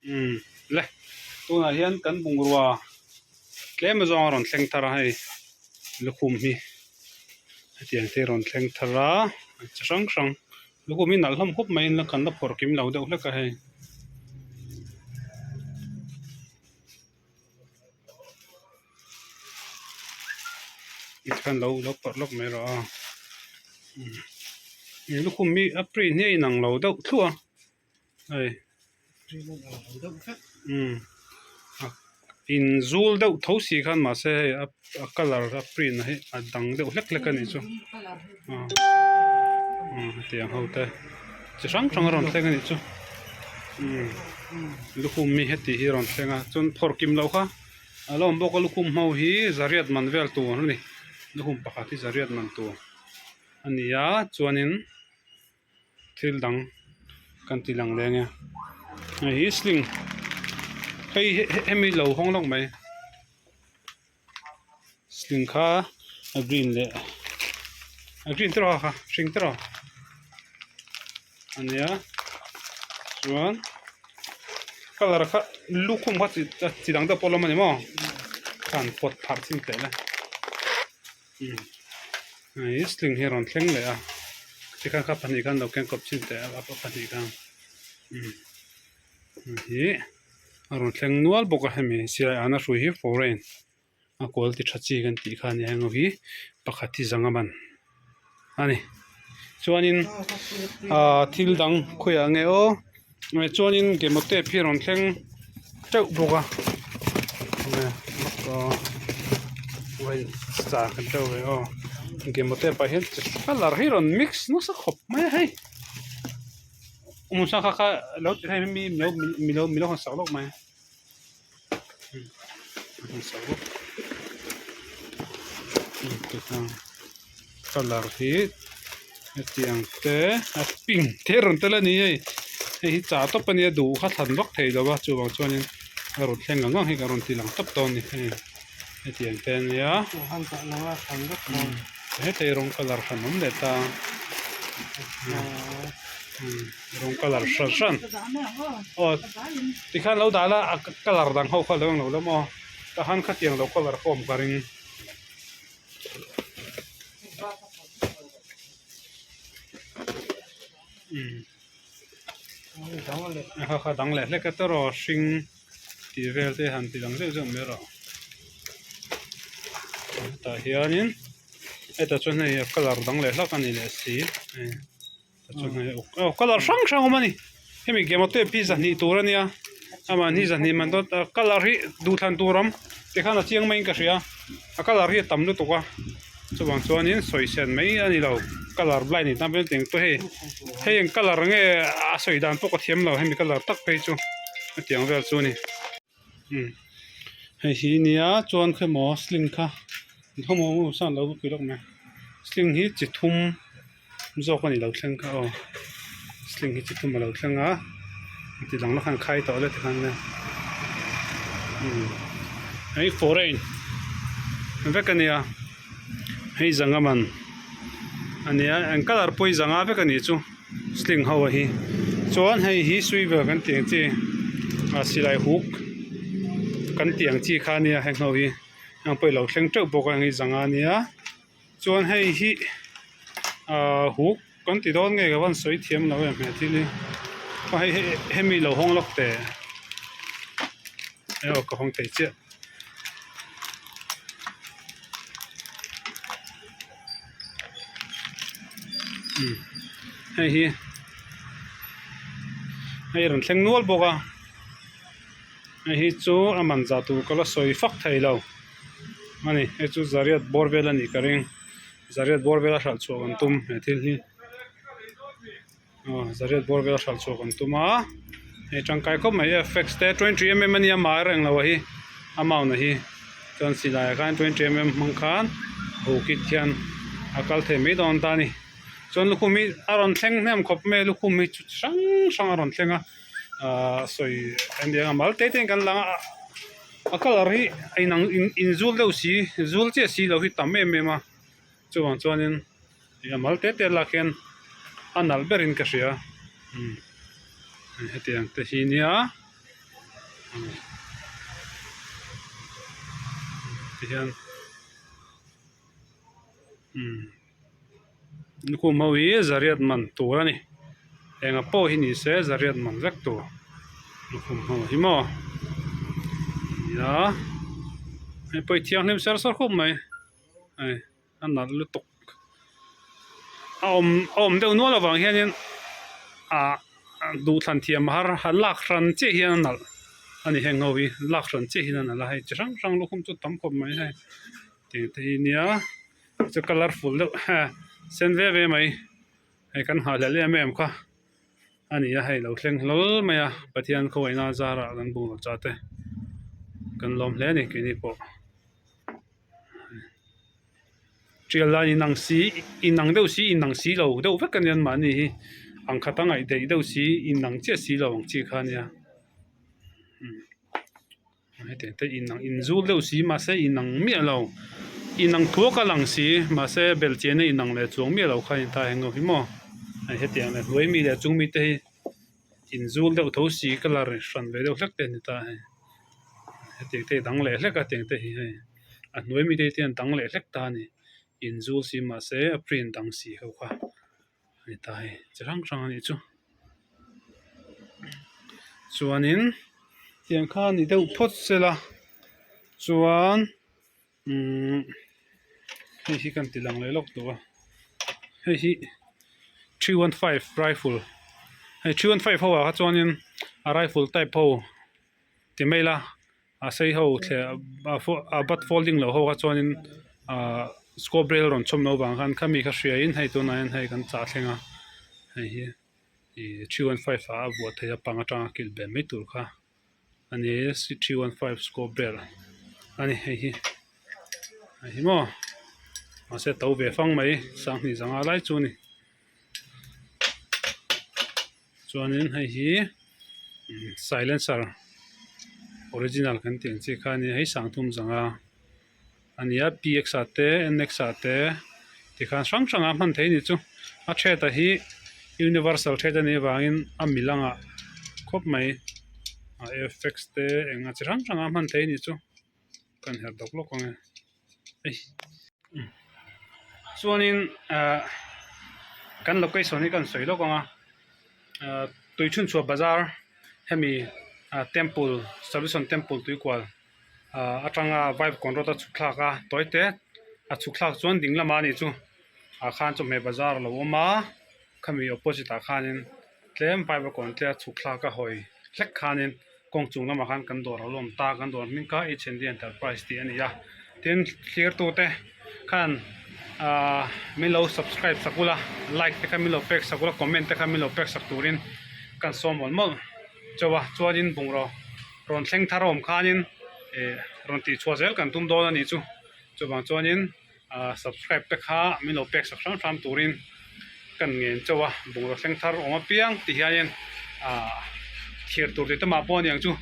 Umm le tunah hian kan bungrua tlem azawng a rawn thleng thar a hei lukhum hi hetiang te a rawn thleng thar a chi hrang hrang lukhum hi nalh hlawm khawp mai in kan la phawrh kim lo deuh hlek a hei. Tikhan lo lo pawrh lawk mai rawh a umm lukhum hi a print hi a inang lo deuh thluah a. Hei umm in zul deuh tho si khan mahse hei a a colour a print hi a dang deuh hlek hlek a nih chu aw hetiang ho te chi hrang hrang a rawn thleng a nih chu umm lukhum hi heti hi a rawn thleng a chuan phawrh kim loh kha a lo awm bawk a lukhum ho hi zariat man vel tur a ni lukhum pakhat hi zariat man tur a ni a chuanin. Thil dang kan ti lang leng e hei hi sling hei hemi lo hawng lawk mai sling kha a green leh a green te rawh kha hring te rawh a nia chuan colour kha lukhum kha chi chi dang deuh pawh a la awm a ni maw khan pawt pharh chin teh le. Hei sling hi a rawn thleng leh a tikhan kha pahnih khan lo keng kawp chin teh a a pahnih khan umm hi a rawn thleng nual bawk a hemi silai ana hrui hi foreign a kual ti tha chi kan tih kha a nia heng ho hi pakhat hi zanga man a ni chuanin ahh thil dang khawiah nge aw. Chuanin gemo tape hi a rawn thleng teuh bawk a gemo tape ah hian colour hi rawn mix nasa khawp mai a hei kha kha lo ti hei mi milo milo han sak lawk mai colour hi hetiang te a pink te a rawn tel a ni hei hei hi chah tawp a nia duh kha thlan vak thei lo a chuvang chuanin a rawn thleng ang ang hi ka rawn ti lang tawp dawn a ni hei hetiang te a nia heta rawng colour hran awm leh ta. Rawng colour hran hran aw tikhan lo dah la a colour dang ho kha lo englo la maw tahan khatiang lo colour kha awm ka ring. Kha kha dang leh hlek a tawrh aw hring tih vel te han ti lang zeuh zeuh mai rawh hetah hianin hetah chuan hei colour dang leh hlak a ni leh si. Aw colour hrang hrang a awm a ni hemi gemo tape hi zahnih tur a nia amah hi zahnih man dawn ta colour hi duhthlan tur a awm tikhan a chiang maiin ka hria a colour hi a tam lutuk a chuvang chuanin sawi sen mai a ni lo colour blind ni tan pawhin eng pawh hei hei eng colour nge a sawi dan pawh ka thiam lo hemi colour tak phei chu hetiang vel chu a ni. Hei hi nia chuan khaw emaw sling kha khawmaw maw san lo pui lawk mai sling hi chi thum zawk a ni lo thleng kha aw sling hi chi thum a lo thleng a ti lang lawk khan khai tawh le tikhan le hei foreign vek a nia hei zanga man a nia eng colour pawh hi zanga vek a nih chu. Sling ho a hi chuan hei hi swivel kan tih ang chi ah silai huk kan tih ang chi kha a nia heng ho hi heng pawh hi lo thleng teuh bawk a heng hi zanga a nia chuan hei hi ah huk kan ti dawn nge ka van sawi thiam lo em he thil hi aw hei hemi lo hawng lawk teh aw ka hawng thei chiah. Hei hi hei rawn thleng nual bawk a hei hi chu a man zah tur ka la sawi fak thei lo a ni hei chu zariat bawr vel a nih ka ring zariat bawr vel a hralh chhuah kan tum he thil hi aw zariat bawr vel a hralh chhuah kan tum a hei tangkai khawp mai fx te twenty mm a nia mar reng lo a hi a mount a hi chuan silai ah khan twenty mm hmang khan bukit hian a kal thei mai dawn ta a ni chuan lukhum hi a rawn thleng hnem khawp mai a lukhum hi chu chi hrang hrang a rawn thleng a ahh sawi eng mal te te in kan lang a a colour hi a inang inzul deuh si zul chiah si lo hi tam em em a chuvang chuanin. Ih a mal te te lak hian a nalh berin ka hria umm hetiang te hi nia. Tihian umm lukhum ho hi zariat man tur a ni enga pawh hi ni se zariat man vek tur lukhum ho hi maw nia hei pawh hi thianghlim ser sawr khawp mai hei a nalh lutuk a awm a awm deuh nual avang hianin ah duhthlan thiam har han lak hran chiah hian a nalh a ni heng ho hi lak hran chiah hian a nalh a hei chi hrang hrang lukhum chu tam khawp mai hei tih te hi nia chu colourful deuh sen ve ve mai hei kan nghahhlelh em em kha a ni a hei lo thleng hlawl mai a Pathian khawngaihna zarah kan bungraw chah te kan lawm hle a ni keini pawh. Tial dan inang si inang deuh si inang si lo deuh vek a nia mahni hi ang khat a ngaih daih deuh si inang chiah si lo ang chi kha a nia hetiang te inang inzul deuh si mahse inang miah lo inang thuak a lang si mahse belhchian a inang leh chuang miah lo kha a ni ta eng hi maw hetiang leh hnuai mi leh chung mi te hi inzul deuh tho si colour hran ve deuh hlek te a ni ta hei hetiang te hi dang leh hlek a tiang te hi hei a hnuai mite hi te dang leh hlek ta a ni inzul si mahse a print dang si ho kha a ni ta hei chi hrang hrang a nih chu chuanin tiang kha a ni deuh phawt sela chuan umm hei hi kan ti lang leh lawk tawh a hei hi 315 rifle hei 315 ho ah kha chuanin a rifle type ho ti mai ila a sei ho thle a bat folding loh ho kha chuanin ahh scope rail rawn chhawm loh vang khan khami kha hriain hei tunah hian hei kan chah thleng a hei hi ih 315 ah a vuah theih a pang atanga kilh ve mai tur kha. A ni 315 scope vel a ni hei hi hei hi maw mahse to ve fang mai sanghnih zanga lai chu a ni chuanin hei hi silencer original kan tih ang chi kha a ni hei sangthum zanga a ni a px ah te nx ah te tikhan hrang hrang ah hman theih a ni chu a theta hi universal thet a nih avangin a mil angah khawp mai a fx te eng a chi hrang hrang ah hman theih a ni chu kan herh dawk lawk ang e hei chuanin ah kan location hi kan sawi lawk ang a ah tuichhunchhuah bazar hemi ah temple salvation temple tuikual. Ah atanga vibe kawn rawt a chhuk thlak a tawi te a chhuk thlak chuan ding lamah a nih chu ah khan chawhmeh bazar a lo awm a khami opposite ah khanin tlem vibe a kawn tle a chhuk thlak a hawi hlek khanin kawng chung lamah khan kan dawr a lo awm ta kan dawr hming kha H and D enterprise tih a ni a tin thlir tu te khan ah min lo subscribe sak ula like te kha min lo pek sak ula comment te kha min lo pek sak turin kan sawm mawlh mawlh. Chauh a chuanin bungraw rawn thleng thar a awm khanin ih rawn tih chhuah zel kan tum dawn a nih chu chuvang chuanin ah subscribe te kha min lo pek sak hram hram turin kan ngen chauh a bungraw thleng thar awm apiang ti hianin ah thlir tur tih te mah pawh a ni ang chu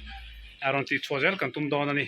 rawn tih chhuah zel kan tum dawn a ni.